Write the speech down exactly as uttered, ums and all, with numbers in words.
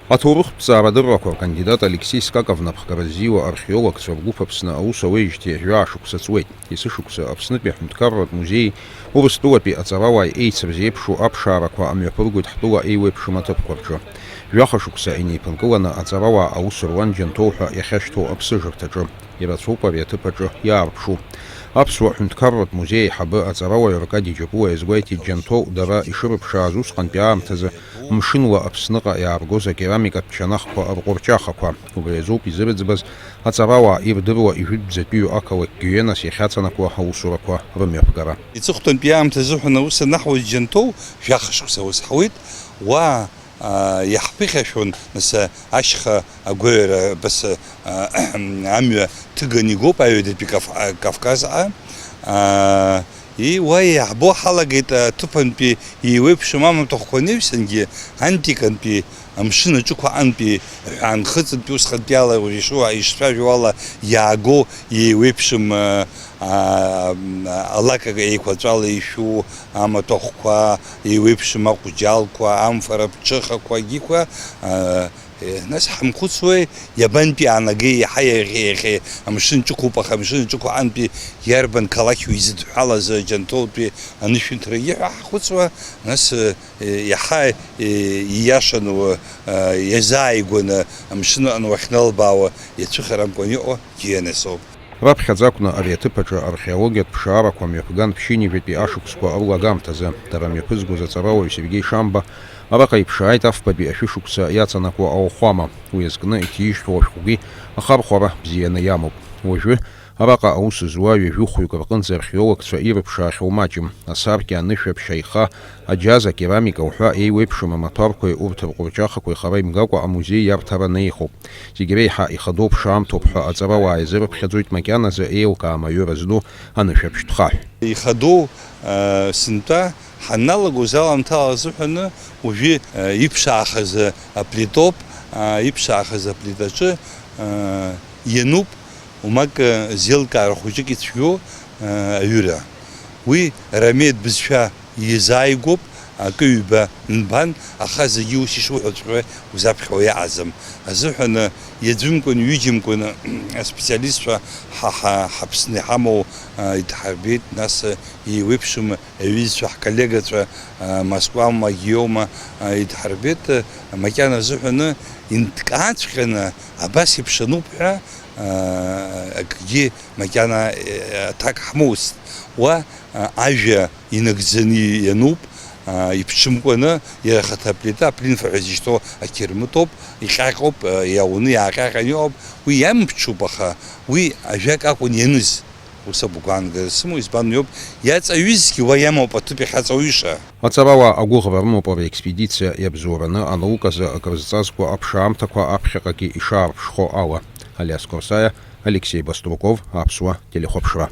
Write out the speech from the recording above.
Аҭоурыхтә ҭҵаарадыррақәа ркандидат Алексеи Скаков напхгара ззиуа археологцәа ргәыԥ Аԥсны аус ауеижьҭеи жәаа шықәса ҵуеит. Есышықәса Аԥснытәи аҳәынҭқарратә музеии Урыстәылатәи аҵарауааи еицырзеиԥшу аԥшаарақәа амҩаԥыргоит ҳтәыла еиуеиԥшым аҭыԥқәа рҿы. Жәаха шықәса инеиԥынкыланы аҵарауаа аус руан Џьанҭоу ҳәа иахьашьҭоу аԥсыжырҭаҿы. Ирацәоуп ари аҭыԥ аҿы иаарԥшу. Аԥсуа ҳәынҭқарратә музеи аиҳабы аҵарауаҩ Аркади Џьапуа иазгәеиҭеит, Џьанҭоу дара ишырыԥшааз усҟантәи аамҭазы мшынла Аԥсныҟа иааргоз акерамикатә чанахқәа рҟәырҷахақәа. Убри азоуп изырыӡбаз аҵарауаа ирдыруа ижәытәӡатәиу ақалақь Гиенас иахьаҵанакуа аусурақәа рымҩаԥгара. Иҵыхәтәантәи аамҭа азыҳәан аус анаҳуаз Џьанҭоу жәаха шықәса аус ҳауеит. Уа, а, иаҳԥыхьашәон, нас, ашьха агәаҩара, абас, а, амҩа ҭыганы игоуп аҩадатәи Кав-, а, Кавказҟа. А, и уа иаҳбо ҳалагеит аҭыԥантәи еиуеиԥшым амаҭәахәқәа анаҩсангьы, антикантәи амшын аҿықәа антәи ҳәаанхыҵынтәи усҟантәи ала, уажә ишуа-, ишцәажәо ала, иааго еиуеиԥшым, а, а, алакак еиқәаҵәала ишәу амаҭәахәқәа, еиуеиԥшым аҟәџьалқәа, амфара ԥҽыхақәа, агьиқәа, а, Е, нас ҳамхәыцуеи, иабантәи аанагеи, иаҳа иахьа, иахьа амшын ҿықәуп, аха амшын ҿықәу аҟынтәи иарбан қалақьу изыдҳәалаз Џьанҭоутәи анышәынҭрагьы ҳәа ҳахәыцуа, нас, е, иаҳа, е, ииашаны, е, иазааигәаны амшын аҟны уахьналбаауа иацәыхарамкәан иҟоу Гиенес ауп. Раԥхьаӡа акәны ари аҭыԥ аҿы археологиатә ԥшаарақәа мҩаԥган ԥшьынҩажәатәи ашықәсқәа рылагамҭазы. Дара мҩаԥызгоз аҵарауаҩ Сергеи Шамба араҟа иԥшааит афбатәи ашәышықәса иаҵанакуа ауахәама. Уи азкны иҭижьхьоу ашәҟәгьы ахархәара бзианы иамоуп. Уажәы араҟа аус зуа ҩажәи хәҩык рҟынӡа археологцәа ирыԥшаахьоу маҷым. Асаркьа, анышәаԥшь, аиха, аџьаз, акерамика уҳәа еиуеиԥшым амаҭәарқәеи урҭ рҟәырҷахақәеи хара имгакәа амузеи иарҭараны иҟоуп. Зегь реиҳа ихадоу ԥшаамҭоуп ҳәа аҵарауаа иазырыԥхьаӡоит макьаназы еилкаам аҩыра зду анышәаԥштә хаҳә. Ихадоу, а, сынтәа ҳанналагоз аламҭала азыҳәаны уажәы, а, иԥшаахаз аплитоуп, а, иԥшаахаз аплитаҿы, а, иануп, умак, а, зеилкаара хәыҷык ицәгьоу, а, аҩыра. Уи Рамеи бызшәа изааигәоуп, акы-ҩба нбан, аха зегьы ус ишуҳәаҵәҟьа узаԥхьауа иаҟаӡам. Азыҳәан, иаӡәымкәан, ҩыџьамкәан аспециалистцәа ҳа, ҳа, ҳаԥсны иҳамоу, а, идҳарбеит, нас, а, еиуеиԥшым аҩызцәа, ҳколлегацәа, а, Москваума, Гиома, а, идҳарбеит, а, макьана азыҳәаны инҭкааҵәҟьаны абас еиԥш ануп ҳәа, а, акгьы макьана, э, аҭак ҳмоуст. Уа, а, ажәа инагӡаны иануп, а, иԥҽымкәаны, иара ахаҭа аплита, аплинфа ҳәа изышьҭоу ақьырмытоуп, иҟьаҟьоуп, а, иауны иааҟьаҟьаны иҟоуп, уи иамԥҽуп, аха уи ажәак акәын ианыз. Ус агәаанагара сымоу, избан иоуп, иаҵаҩызгьы уа иамоуп аҭыԥ иахьаҵаҩыша. Аҵарауаа агәыӷра рымоуп ари аекспедициа иабзоураны анауказы акрызҵазкуа аԥшаамҭақәа аԥхьаҟагьы ишаарԥшхо ала. Алиас Корсаиа, Алексеи Баструков, Аԥсуа телехәаԥшра.